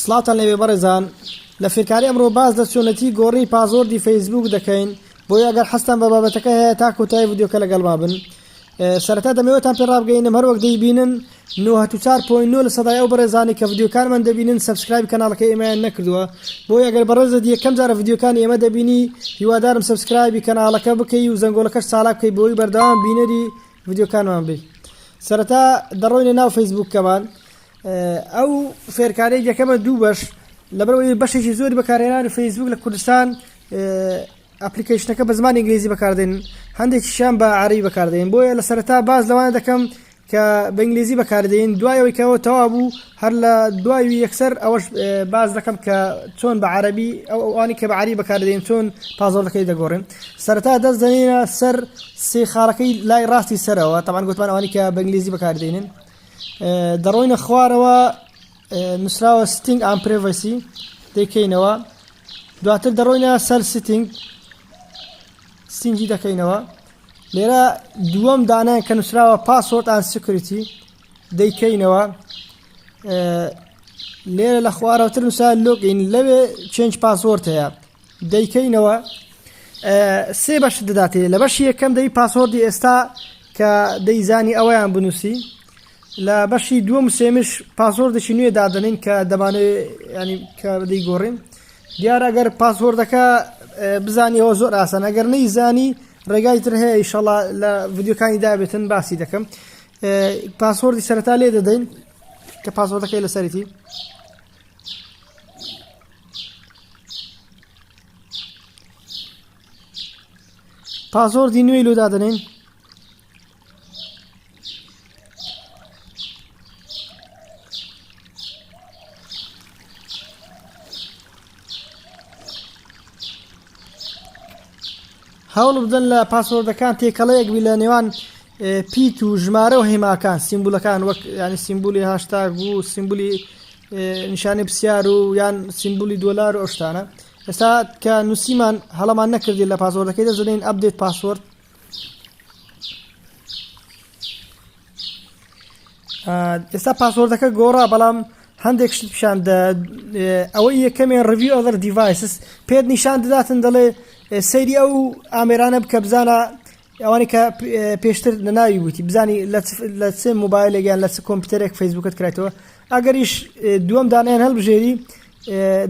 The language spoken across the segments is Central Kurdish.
سڵاوتان لێبێ بەڕێزان لە فێرکاری ئەمڕۆ باس لە چۆنەتی گۆڕینی password ی فەیسبوک دەکەین بۆیە ئەگەر حەزتان بە بابەتەکە هەیە تا کۆتایی ڤیدیۆکە لەگەڵما بن سەرەتا دەمەوێتان پێ ڕابگەینم هەروەک دەیبینن 94.9 لە سەدای ئەو بەڕێزانی کە ڤیدیۆکانمان دەبینن subscribe کەناڵەکەی ئێمەیان نەکردووە بۆیە ئەگەر بەڕێزت یەکەم جارە ڤیدیۆکانی ئێمە دەبینی هیوادارم subscribe ی کەناڵەکە بکەی و زەنگۆڵەکەش چالاک بکەی بۆی بەردەوام بینەری ڤیدیۆکانمان بی سەرەتا دەڕۆینە ناو فەیسبوکەمان ئەو فێرکاریە یەکەمە دوو بەش لەبەرەوەی بەشێکی زۆری بەکارهێنانی فەیسبوک لە کوردستان application ەکە بە زمانی ئینگلیزی بەکاردێن هەندێکیشیان بە عەرەبی بەکاردێن بۆیە لە سەرەتا باس لەوانە دەکەم کە بە ئینگلیزی بەکاردێن دوای ئەوەی کەەوە تەوا بوو هەر لە دوای یەکسەر ئەوەش باس دەکەم کە چۆن بە عەربی ئەو ئەوانی کە بە عەرەبی بەکاردێن چۆن password ەکەی دەگۆڕن سەرەتا دەست دەنێنە سەر سێ خاڵەکەی لای ڕاستی سەرەوە تەمان گوتمان ئەوانی کە بە ئینگلیزی بەکاردێنن دەڕۆینە خوارەوە نووسراوە setting and privacy دەیکەینەوە دواتر دەڕۆینە سەر setting setting ی دەکەینەوە لێرە دووەم دانە کە نووسراوە password and security دەیکەینەوە لێرە لە خوارەوەتر نووسا login لەوێ change password هەیە دەیکەینەوە سێ بەش دەداتێ لە بەشی یەکەم دەی password ی ئێستا کە دەیزانی ئەویان بنووسی لە بەشی دووەم سێمش password ێکی نوێ دادەنین کە دەمانێ ینی کە دەیگۆڕین دیار ئەگەر password ەکە بزانیەوە زۆر ئاسان ئەگەر نەیزانی ڕێگای تر هەیە ئیشەڵا لە ڤیدیۆکانی دابێتن باسی دەکەم password ی سەرەتا لێ دەدەین کە password ەکەی لەسەرێتی password ی نوێی لۆ دادەنێین هەوڵ بدەن لە password ەکان تێکەڵەیەک بی لە نێوان پیت و ژمارە و هێماکان سیمبولەکان وەک ینی سیمبولی هاشتاگ و سیمبولی نیشانەی پرسیار و یان سیمبولی دۆلار و ئەو شتانە ئێستا کە نووسیمان هەڵەمان نەکردی لە password ەکەی دەزانین update password ئێستا password ەکە گۆڕا بەڵام هەندێک شت پیشان ئەوەی یەکەمێن review other devices پێت نیشان دەداتن دەڵێ سەیری ئەو ئامێرانە بکە بزانە ئەوانەی کە پێشتر لە ناوی بوویتی بزانی لە چ مۆبایلێک یان لە چ کۆمپیوتەرێک فەیسبوکت کرایتەوە ئەگەریش دووەم دانیان هەڵبژێری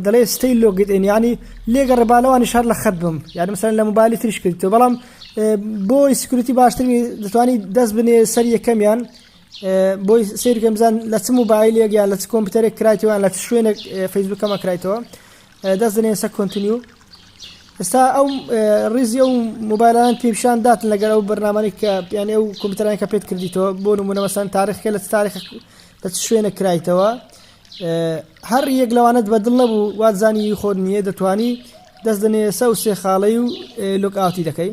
دەڵێ stay logged in ینی لێگە ڕێبالەوانی شار لە خەت بم یان مثلەن لە مۆبایلی تریش کردیتەوە بەڵام بۆی security باشتر دەتوانی دەست بنێ سەر یەکەمیان بۆی سیرکەم بزان لە چ مۆبایلێک یان لە چ کۆمپیوتەرێک کرایتەوە لە چ شوێنێک فەیسبوکەمە کرایتەوە دەست دەنێن سەر continue ئێستا ئەو ڕیزی ئەو مۆبایلان پێشان داتن لەگەر ئەو بەرنامەی کە یانی ئەو کۆمپیوتەران کە پێت کردیتەوە بۆ نمونە مەسەن تاریخ کە لە تاریخ لە چ شوێنە کرایتەوە هەر یەک لەوانەت بەدڵ نەبوو وازانی خۆت نییە دەتوانی دەست دەنێ سە و سێ خاڵەی و log out ی دەکەی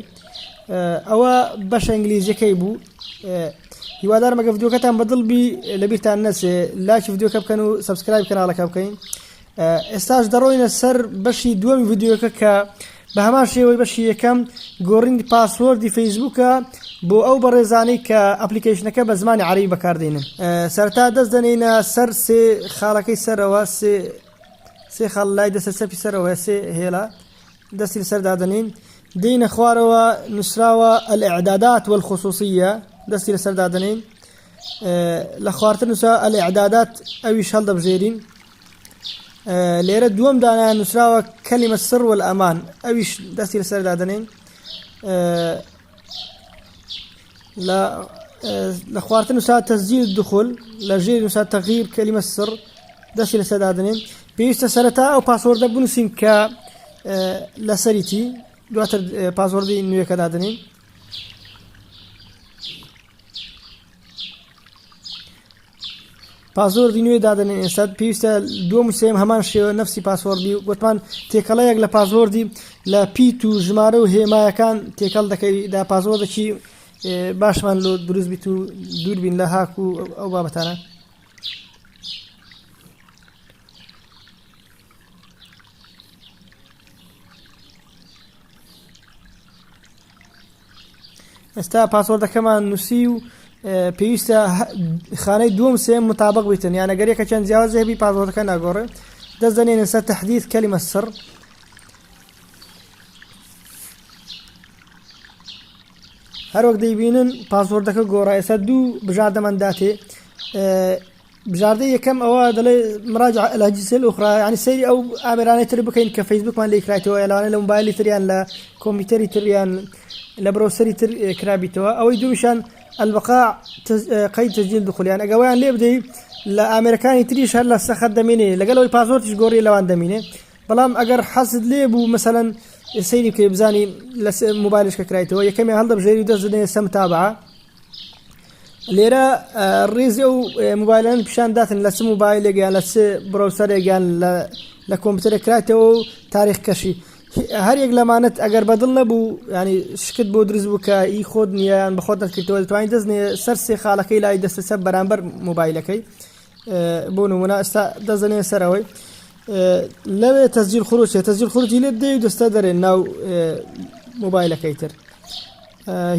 ئەوە بەشە ئینگلیزیەکەی بوو هیوادارم ئەگە ڤیدیۆکەتان بەدڵ بی لەبیرتان نەچێ لایکی ڤیدیۆکە بکەن و subscribe کەناڵەکە بکەین ئێستاش دەڕۆینە سەر بەشی دووەمی ڤیدیۆکە کە بە هەمان شێوەی بەشی یەکەم گۆڕینی password ی فەیسبوکە بۆ ئەو بەڕێزانەی کە application ەکە بە زمانی عەرەبی بەکاردێنن سەرەتا دەست دەنێینە سەر سێ خاڵەکەی سەرەوە سێ سێ خاڵ لای دەستە چەپی سەرەوە سێ هێڵە دەستی لەسەر دادەنین دێینە خوارەوە نووسراوە الإعدادات والخصوصية دەستی لەسەر دادەنین لە خوارتر نووسا الإعدادات ئەویش هەڵدەبژێرین لێرە دووەم دانە نووسراوە كلمة السر والأمان ئەویش دەستی لەسەر دادەنین لە لە خوارتر نووسا تسجيل الدخول لە ژێر نووسا تغيير كلمة السر دەستی لەسەر دادەنین پێویستە سەرەتا ئەو password ە بنووسین کە لەسەریتی دواتر password ی نوێکە دادەنین password ی نوێ دادەنێن ئێستا پێویستە دووەم و سێم هەمان شێوە نفسی password ی گوتمان تێکەڵەیەک لە password ی لە پیت و ژمارە و هێمایەکان تێکەڵ دەکەی دا password ێکی باشمان لۆ دروست بیت و دوور بین لە هاک و ئەو بابەتانە. ئێستا password ەکەمان نووسی و پێویستە خانەی دووەم سێم متابق بیتن یان ئەگەر یەکە چەند جیاواز هەبی password ەکە ناگۆڕێ. دەست دەنێنە سەر تحديث كلمة السر. هەروەک دەیبینن password ەکە گۆڕا ئێستا دوو بژاردەمان داتێ بژاردەی یەکەم ئەوە دەڵێ مراجعة الأجهزة الأخرى یعنی سەیری ئەو ئامێرانەی تر بکەین کە فەیسبوکمان لێ کرایتەوە لەوانەیە لە مۆبایلی تریان لە کۆمپیوتەری تریان لە browser ی تر کرابیتەوە ئەوەی دوومیشان البقاء قيد تسجيل دخول یان ئەگەوەیان لێ بدەی لە ئامێرەکانی تریش هەر لە سەخەت دەمێنێ لەگەڵ ئەوەی password یش گۆڕی لەوان دەمینێ بەڵام ئەگەر حەزت لێ بوو مەسەلەن سەیری بکەی بزانی لە مۆبایلش کە کرایتەوە یەکەمیان هەڵدەبژێری و دەست دەدەنێ سەر متابعە لێرە ڕیزی ئەو مۆبایلان پیشان داتن لە چ مۆبایلێک یان لە چ browser ێک یان لە کۆمپیوتەرێک کرایتەوە و تاریخ کەشی هەر یەک لەمانەت ئەگەر بەدڵ نەبوو ینی شکت بۆ دروست بوو کە ئی خۆت نییە یان بەخۆت نەکردەوە دەتوانین دەست سەر سێ خاڵەکەی لای دەستە چەپ بەرامبەر مۆبایلەکەی بۆ نمونە ئێستا دەزنێ سەرەوەی لەوێ تسجيل خروج تسجيل خروجی لێ بدەی و دەستە دەرێ ناو مۆبایلەکەی تر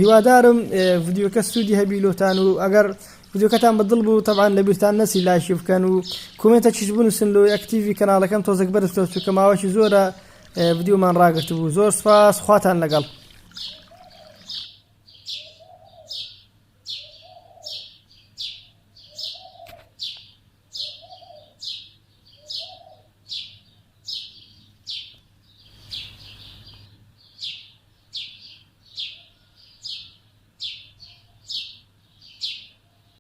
هیوادارم ڤیدیۆکە سوودی هەبی لۆتان و ئەگەر ڤیدیۆکەتان بەدڵ بوو تەبان لە بیرتان نەسی لایکی بکەن و comment ە چیش بنووسن لۆ active ی کەناڵەکەم تۆزێک بەرزتەوە چونکە ماوەکی زۆرە ڤیدیۆمان ڕاگرتبوو زۆر سپاس خواتان لەگەڵ.